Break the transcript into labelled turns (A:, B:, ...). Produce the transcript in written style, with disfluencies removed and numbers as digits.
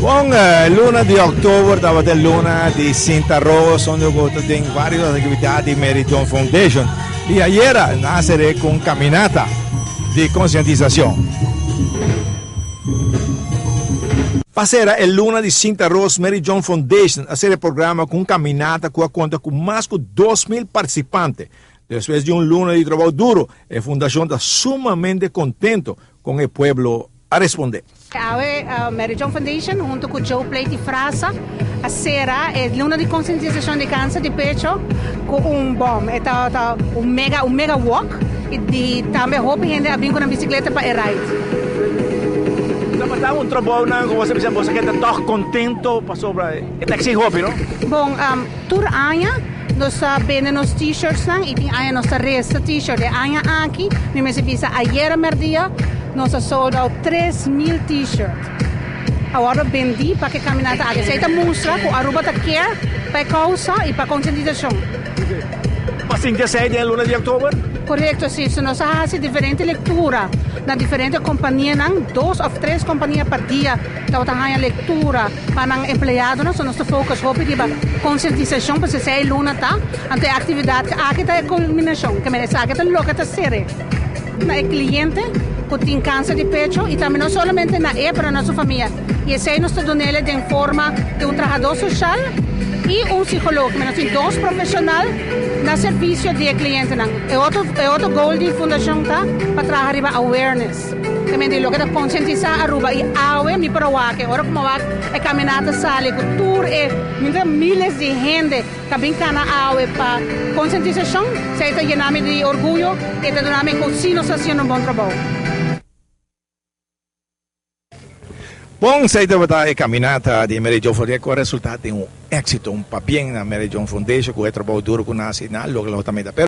A: Bon, luna di òktober tabata e luna di Sinta Roos, unda ku ta tin vários aktividat di Mary John Foundation. I ayera nan a ser'é ku un kaminata di konsientisashon. Pa sera e luna di Sinta Roos, Mary John Foundation a sera e programa ku un kaminata ku a konta ku mas ku 2000 partisipante. Despues di un luna di trabou duro, e fundashon ta sumamente kontento kon e pueblo a respondé.
B: Awe Mary John Foundation hunto cu Joe Plate y Frasa a cera e luna di concientisacion di cancer di pecho cu un bom. E ta un mega un mega walk y di tambe hopi hende a bin cu nan bicicleta pa e ride.
A: Tabata un trabounan cu boso a bisa boso a keda toch contento pasobra e ta exigi hopi no?
B: Bon, tur aña nos ta bende nos t-shirtsnan y tin aña nos ta resta t-shirt. E aña aki mi mester bisa ayera merdia Nos a sold out 3000 t-shirt. A wordo bendi pa ke caminata aki. Esey ta mustra cu Aruba ta care pa e causa y pa concientisacion.
A: Pa sinti esey den e luna di october?
B: Correcto, si. So nos a haci diferente lectura na diferente companianan, dos of tres compania pa dia tabata haya lectura pa nan empleadonan. So nos ta focus hopi riba concientisacion pasobra esey e luna ta. Anto e actividad aki ta e culminacion. Ke esaki ta loke ta sere. Na e cliente cu tin cancer di pecho y tambe no solamente na e pero na su famia y esey nos ta dunele den forma di un trahador social y un psicoloog. Nos tin dos profesional na servicio di e clientenan. E otro e otro goal di fundacion ta pa traha riba awareness, también di loke ta concientisa Aruba y awe mi por a wak e ora cu mi a wak e caminata sali cu tur e miles di hende. Ta bin kana awe pa konsientisashon, esei ta yena mi di orguyo i ta duna mi ku si nos ta hasiendo un bon trabou.
A: Bon, esei tabata e kaminata di Mary Jo Foundation ku a resultá den un éksito, un pabien na Mary Jo Foundation ku e trabou duro ku nan hasi, nan a logra loke ta meta.